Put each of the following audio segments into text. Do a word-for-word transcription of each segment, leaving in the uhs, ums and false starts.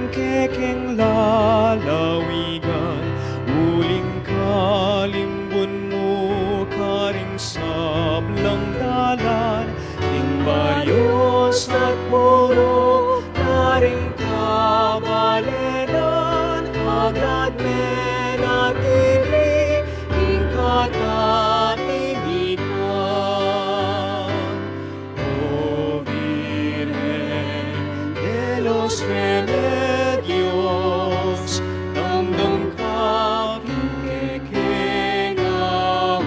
Kekeng lalawigan, uling kalimbun mu karing sablang dalan, ing bayus at puru karing kabalenan, agad menatili ing katahimikan. O Virgen de los Remedios, damdam ka king kekeng aus,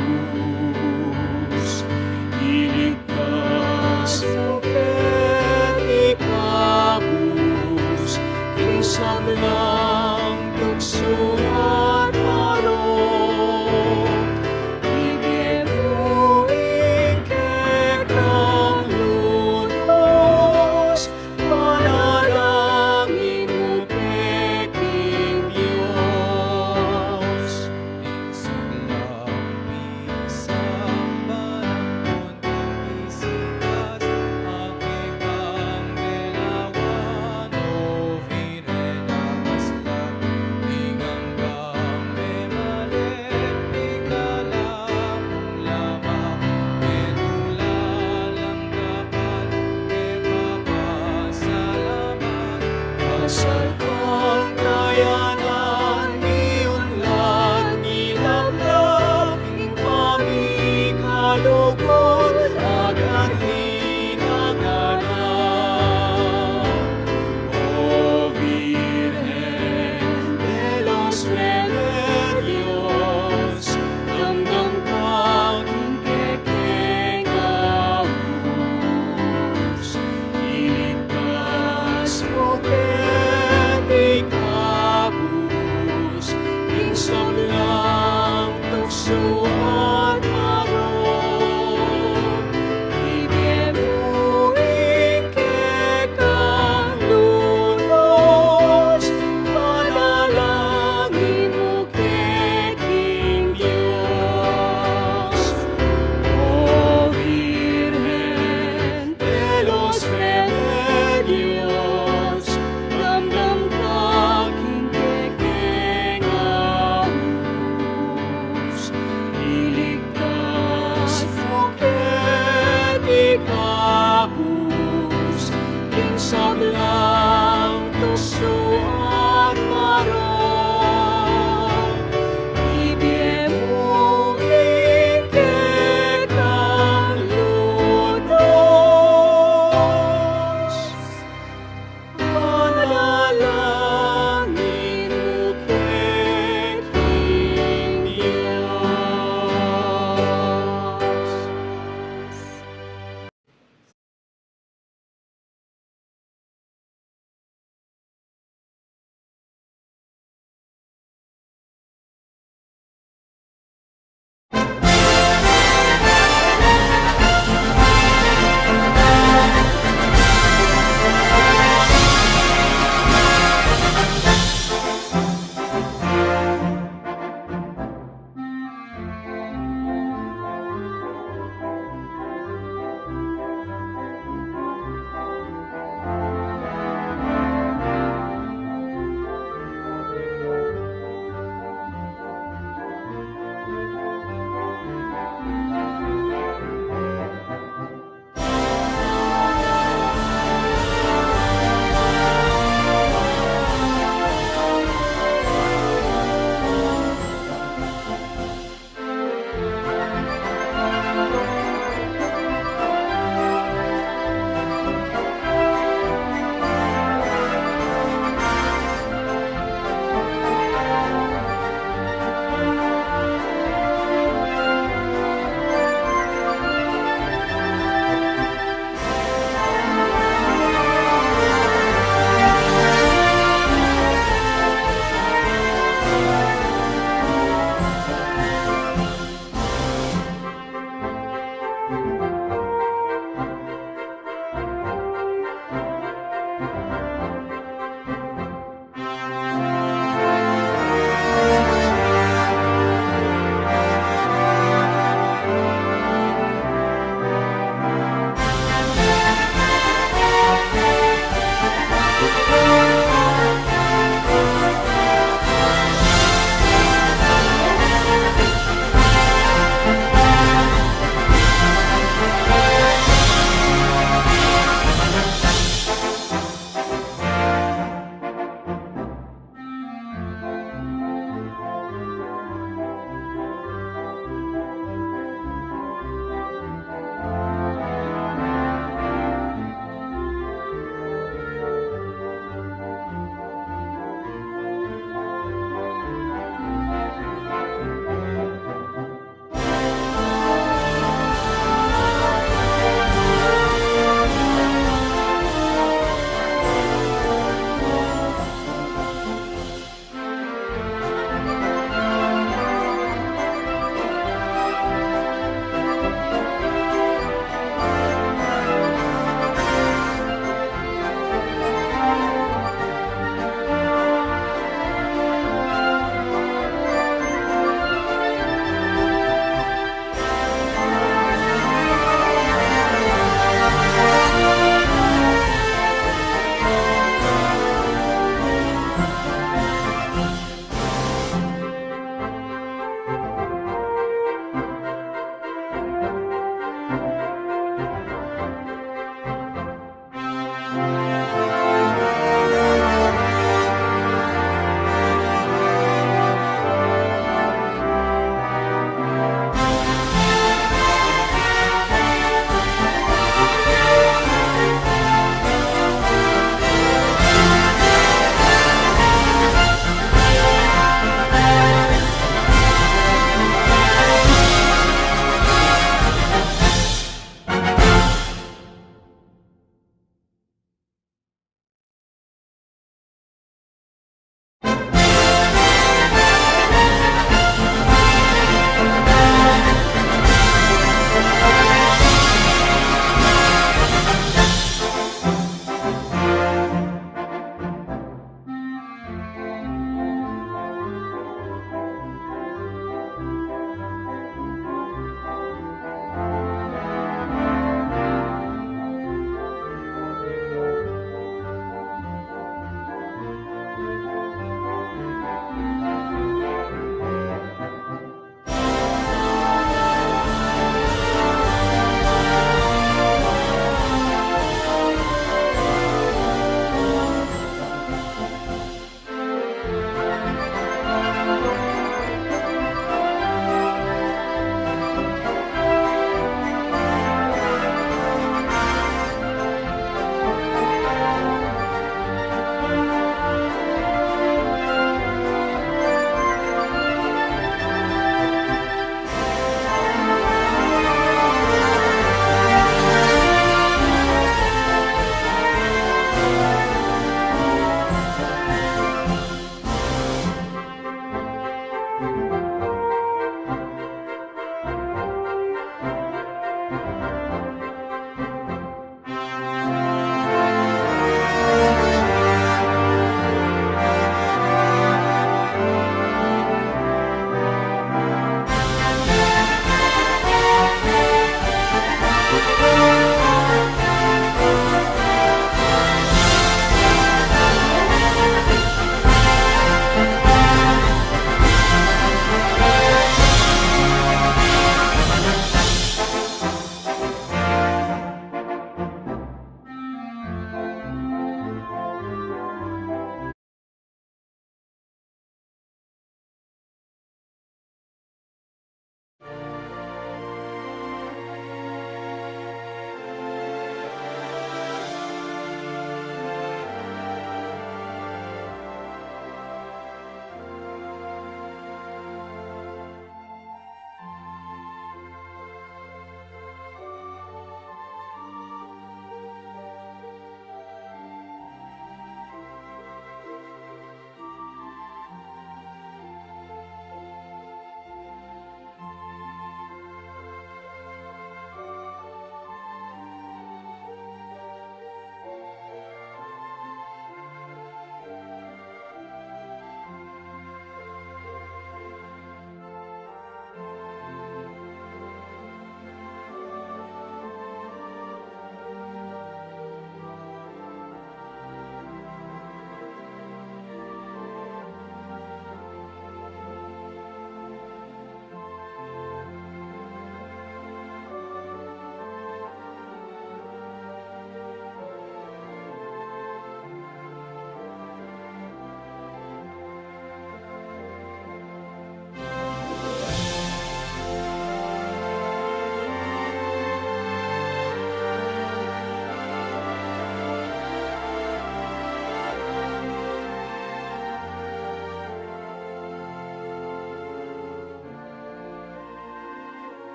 iligtas mu keti kabus king sablang tuksu at marok. Ibie mu ing kekang lunus, panalangin mu keng Dios. Ing sablang pisamban ampon pisitas a kekang belawan, o Virgen a maslap, ing anggang memalit, ikalamu la ba, e tula lang dapat, e papasalamat, kasalpantayanan mi unlad milablab, ing pamikalugud agad mi naganap. O Virgen de los Remedios, damdam ka king kekeng aus, iligtas mu keti kabus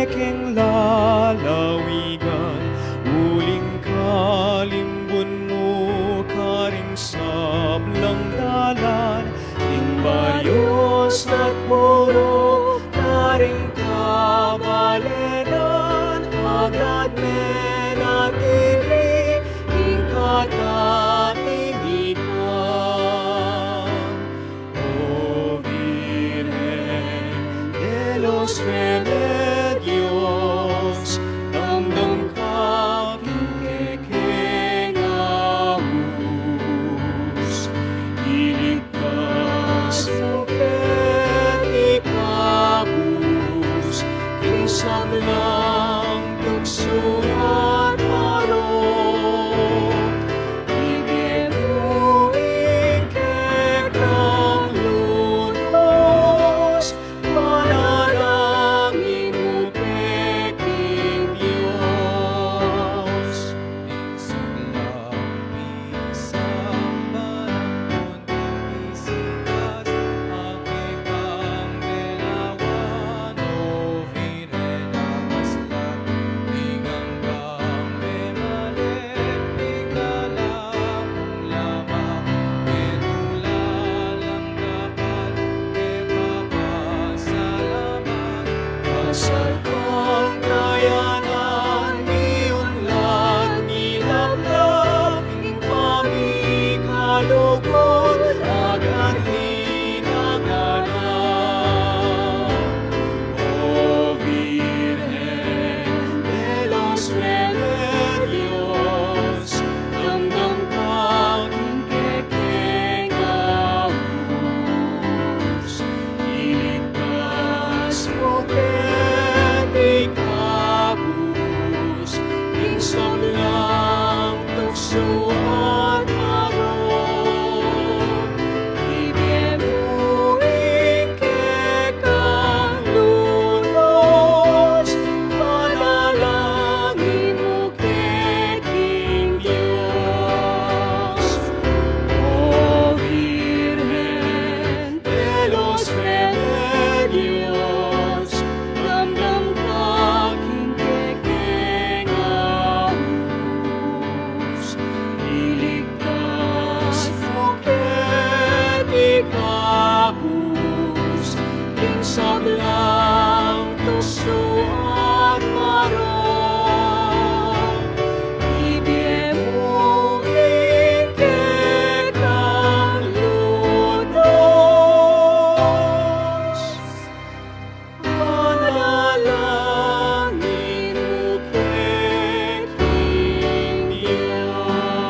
keng lalawigan, uling kalimbun mu karing sablang dalan, ing bayus at buro karing kabalenan, agad menatili ing katatimikan. O Virgen de los Remedios, damdam ka king kekeng aus, iligtas mu keti kabus king sablang tuksu at marok. Ibie mu ing kekang lunus, panalangin mu ke king Dios. Ing sablang pisamban ampon pisitas, a kekang belawan, o Virgen a maslap, ing anggang memalepit, dala mung laman, e rula lang dapat, e papasalamat. Kasalpantayanan mi unlad milaplap, ing pamikalugud agad mi naganap. O Virgen de los Remedios, damdam ka king kekeng aus, iligtas mu keti kabus ing sablang tuksu at marok. Ibie mu ing kekang lunus, panalangin mu ke king Dios. O Virgen de los Remedios, damdam ka king kekeng aus, iligtas mu keti kabus ing sablang tuksu at marok. Ibie mu ing kekang lunus, panalangin mu ke king Dios.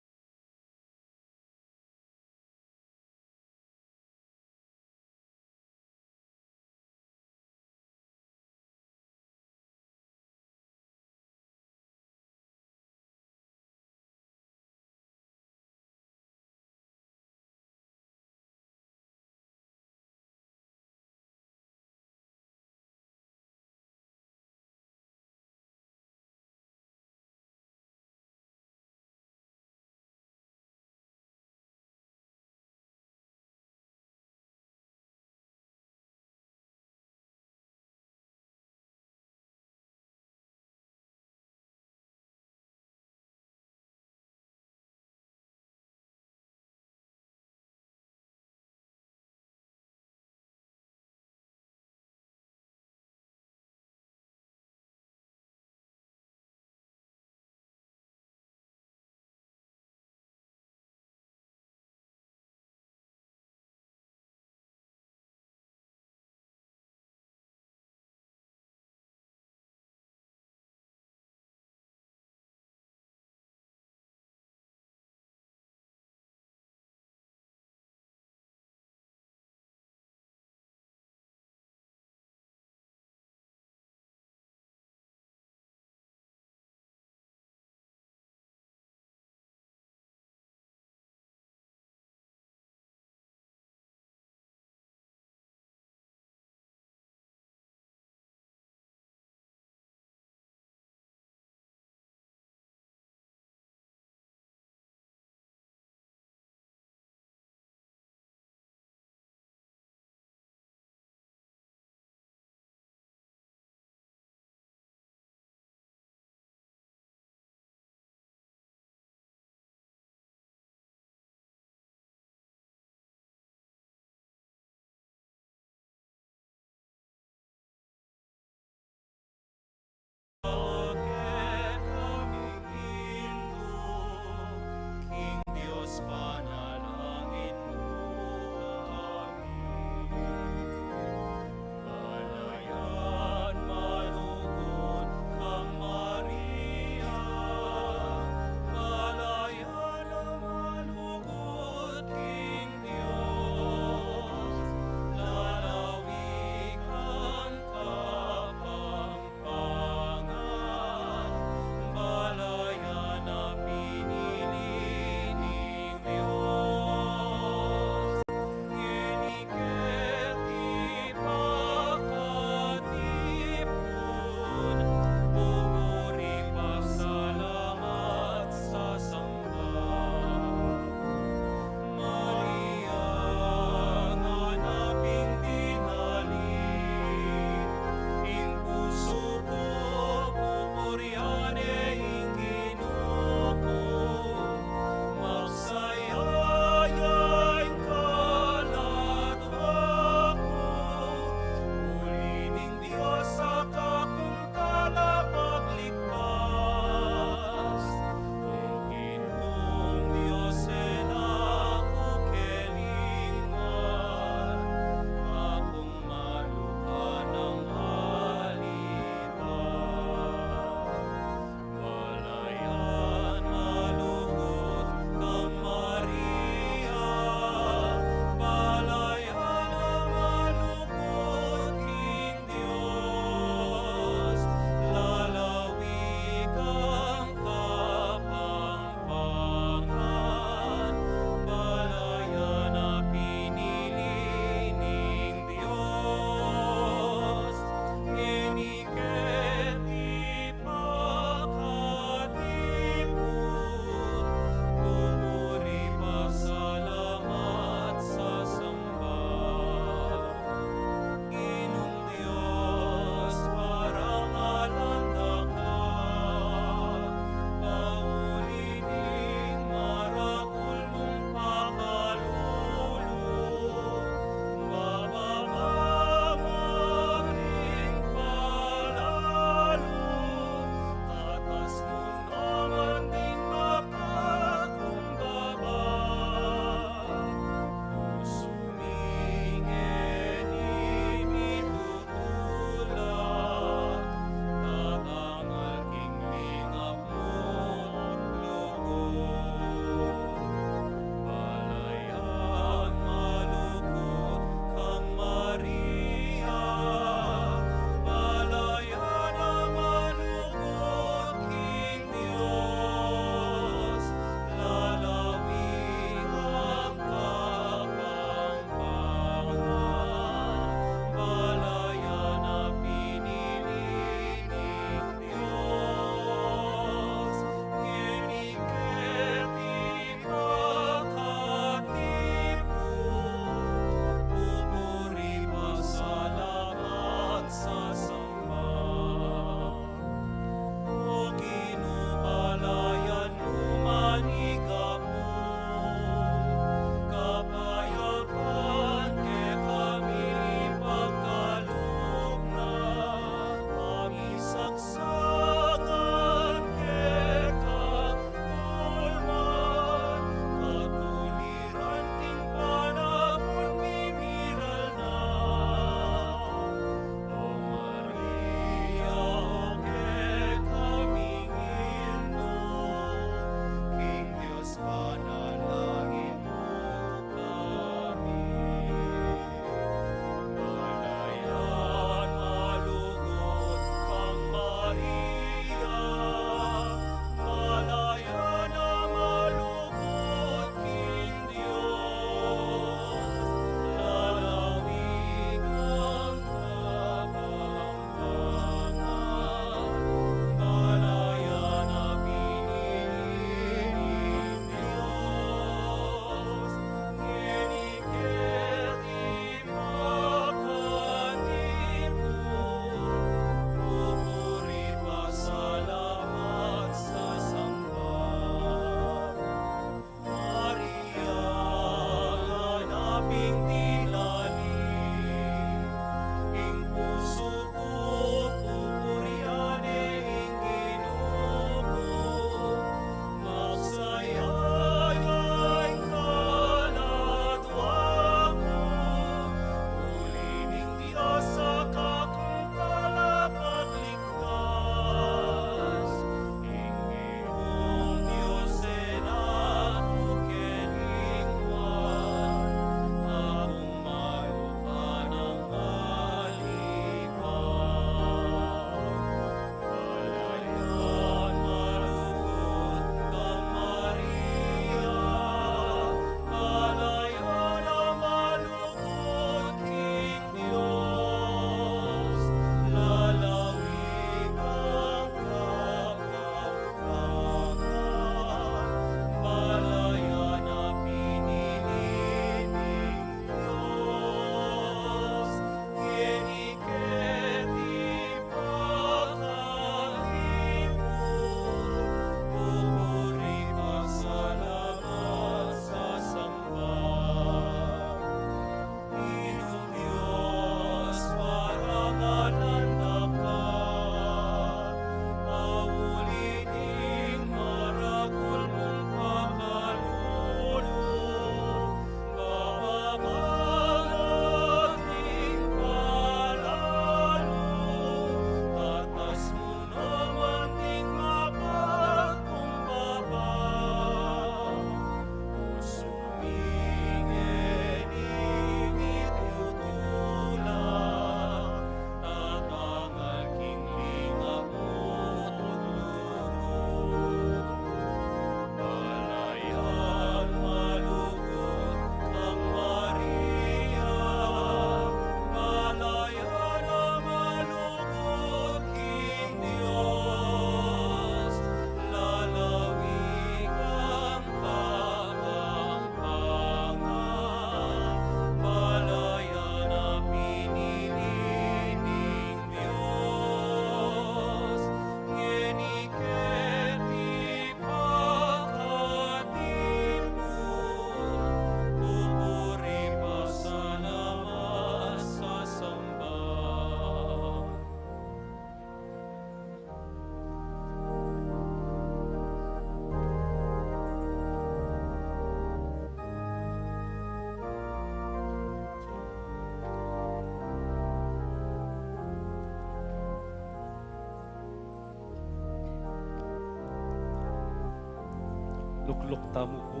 Tamu pu.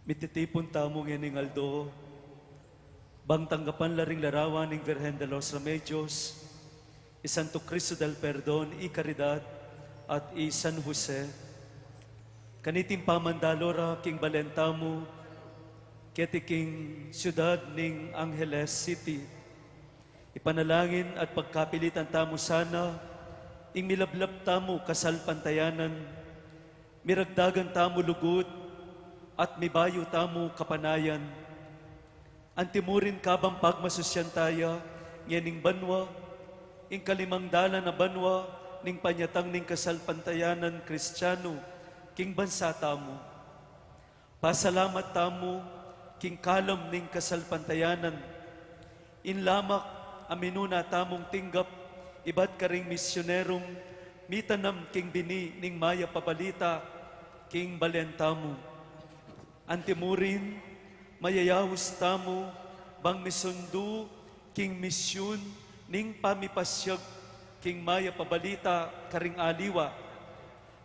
Mititipun tamu ngening aldo, bang tanggapan la ring larawan ning Virgen de los Remedios, i Santo Cristo del Perdon y Caridad, at i San Jose. Kaniting pamandalo ra king balen tamu, keti king siudad ning Angeles City. Ipanalangin at pagkapilitan tamu sana ing milablab tamu kasalpantayanan, miragdagan tamu lugud, at mibayu tamu kapanayan. Antimurin kabang pagmasusyan taya ngening banua, ing kalimang dalan a banua ning panyatang ning kasalpantayanan Kristianu king bansa tamu. Pasalamat tamu king kalam ning kasalpantayanan. Ing lamak a minuna tamung tinggap ibat karing misyunerung mitanam king bini ning mayap a balita king balen tamu. Antimurin, mayayaus tamu bang misundu king misyun ning pamipasyag king mayap a balita karing aliwa,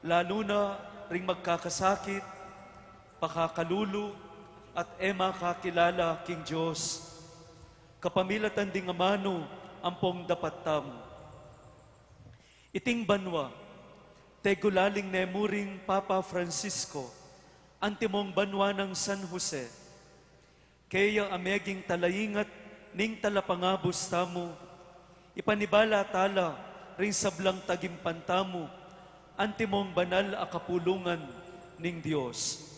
lalu na ring magkakasakit, pakakalulu, at e makakilala king Dios. Kapamilatan ding amanu ampong dapat tamu. Iting banua, tegulaling ne mu ring Papa Francisco, antimong banua nang San Jose. Kaya a meging talaingat ning talapangabus tamu, ipanibala tala ring sablang tagimpan tamu, antimong banal a kapulungan ning Dios.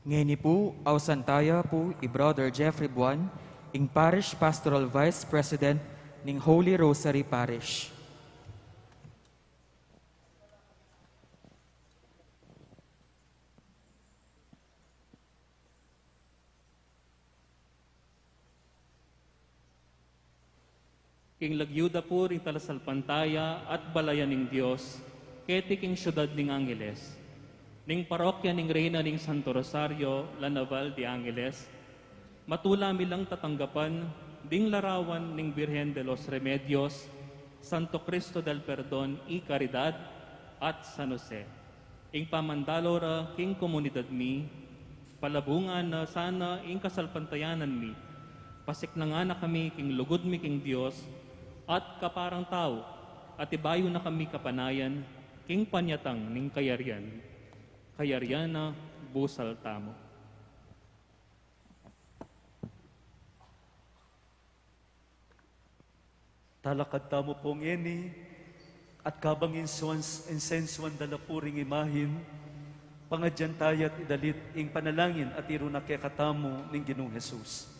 Ngeni pu, ausan taya pu i Brother Jeffrey Buan, ing Parish Pastoral Vice President ning Holy Rosary Parish. King lagyu da pu ring talasalpantaya at balayan ning Dios, keti king siudad ning Angeles, ning parokya ning Reyna ning Santo Rosario, La Naval de Angeles, matula mi lang tatanggapan ding larawan ning Birhen de los Remedios, Santo Cristo del Perdon y Caridad, at San Jose. Ing pamandalo ra king komunidad mi, palabungan na sana ing kasalpantayanan mi, pasiknangan na kami king lugud mi king Dios at kaparang tau, at ibayu na kami kapanayan king panyatang ning kayarian. Kayarian na, busal tamu. Talakad tamu pu ngeni, at kabang insuan-, insensuan da la pu ring imahin, pangadyan taya at idalit ing panalangin a tiru na kekatamu ning Ginung Jesus.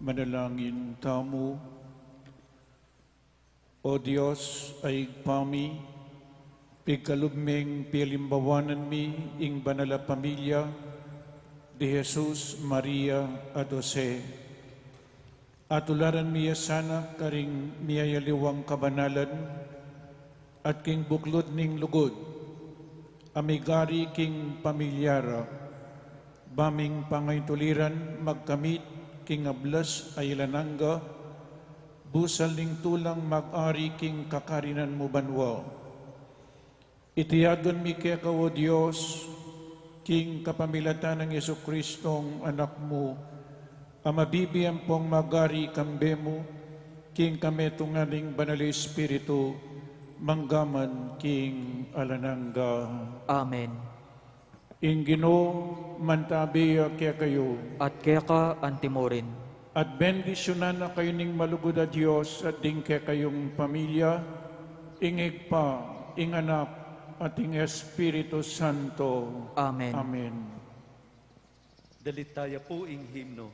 Manalangin tamu. O Dios a Ibpa mi, pigkalub meng pialimbawanan mi ing banal a pamilya di Jesus, Maria, at Jose. At tularan mi ya sana karing miyayaliwang kabanalan at king buklud ning lugud a migari king pamilya ra, ba ming pangaituliran magkamit king ablas a alang angga, busal ning tulang mag-ari king kakarinan mu banua. Iti aduan mi keka, o Dios, king kapamilatan nang Jesucristong Anak mu, a mabibie ampong mag-ari kambe mu, king kametungan ning Banal a Espiritu, mangga man king alang angga. Amen. Ing Ginu mantabi ya kekayu. At keka antimurin. At bendisyunan na kayu ning malugud a Dios at ding kekayung pamilya, ing Ibpa, ing Anak, at ing Espiritu Santo. Amen. Amen. Dalit taya pu ing himno.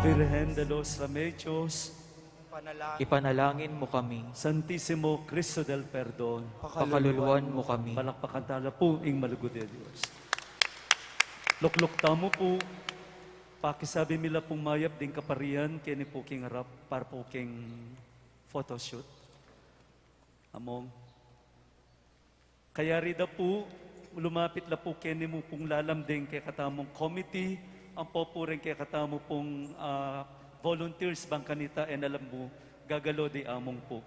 Virgen de los Remedios, Panalangin. Ipanalangin mu kami. Santisimo Cristo del Perdon, pakaluluan mu kami. Palakpakan tala pu ing malugud a Dios. Lukluk tamu pu, pakisabi mi la pung mayap ding kaparian keni pu king arap para pu king photoshoot. Among. Kayari da pu, lumapit la pu keni mu pung lalam ding kekatamung committee, ampo pu ring kekatamu pung, ah, volunteers bang kanita e na la mu gagalo di among pu.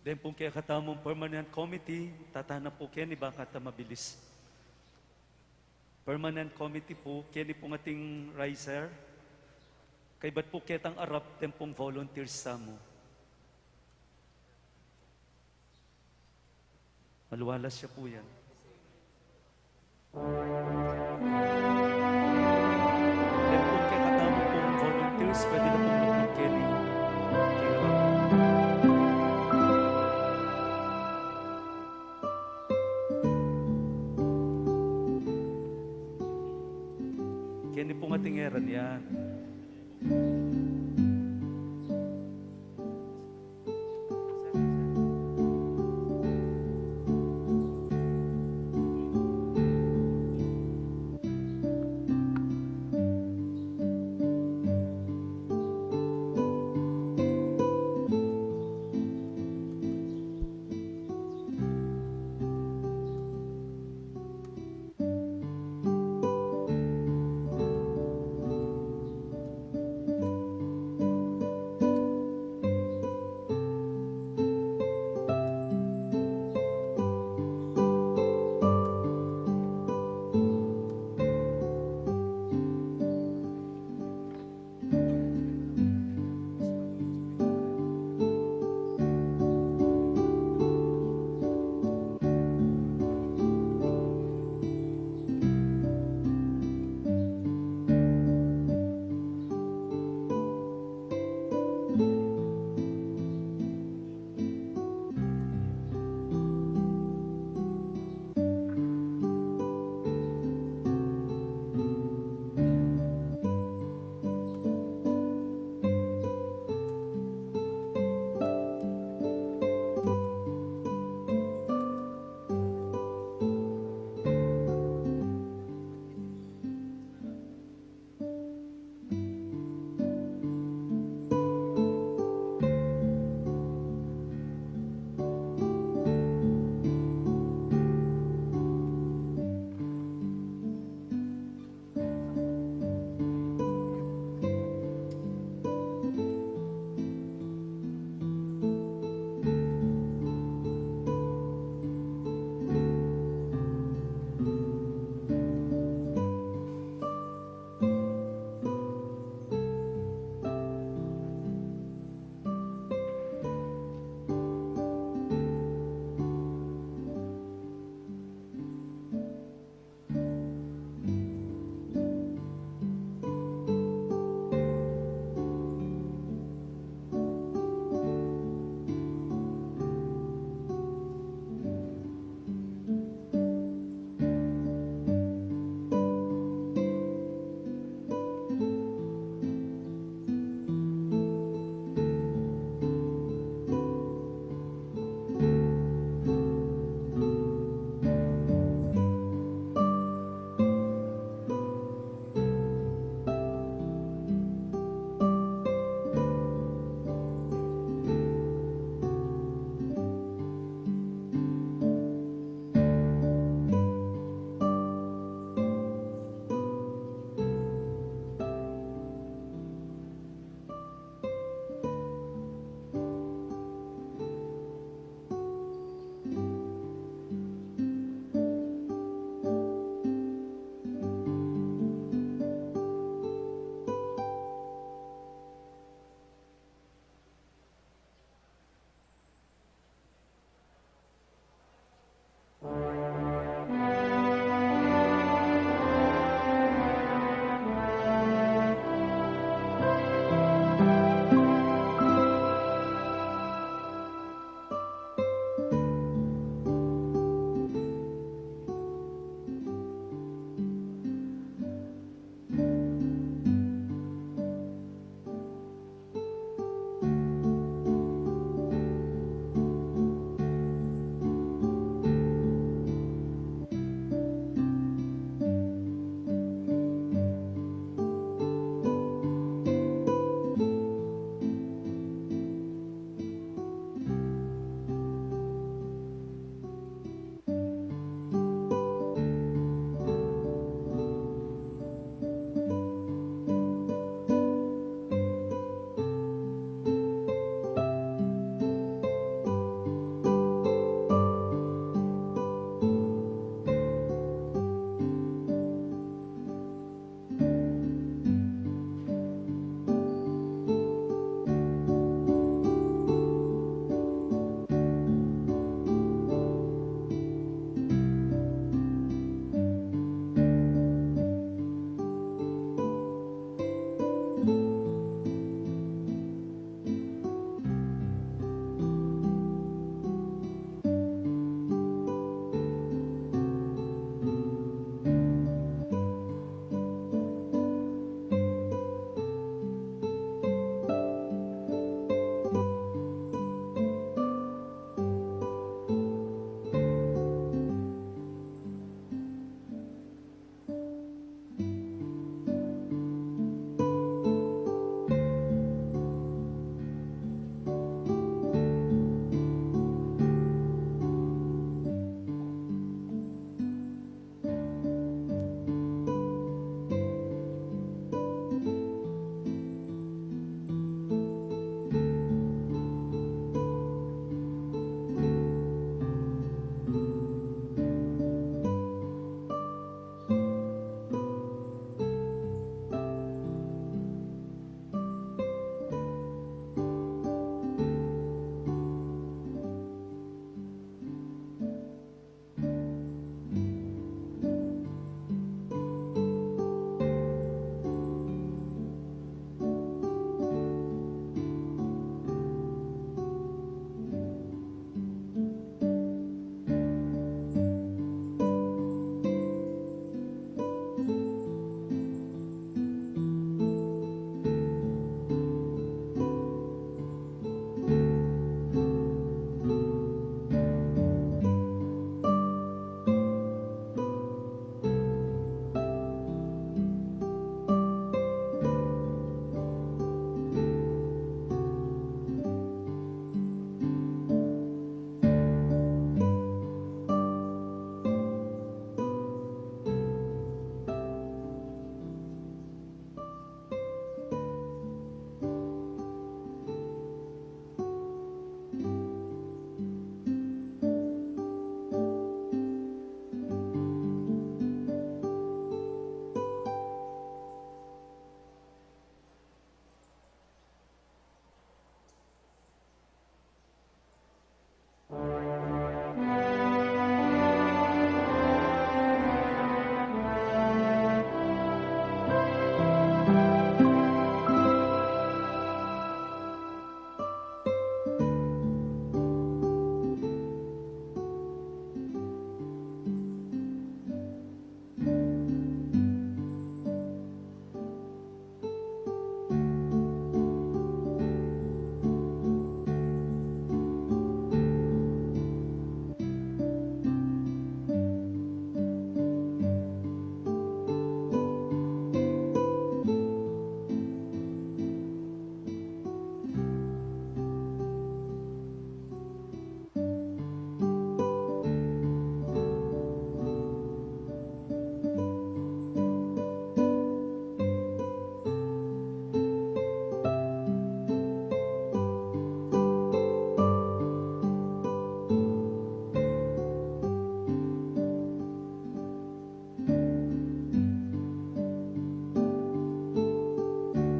Deng pung kekatamung permanent committee, tatana pu keni bang kata mabilis. Permanent committee pu, keni pung ating riser. Kaybat pu ketang arap, deng pung volunteers tamu. Aliwa la ya pu yan. Meron pung kekatamung volunteers, pwede na pung lumapit keni. Keni pung ating eran yan.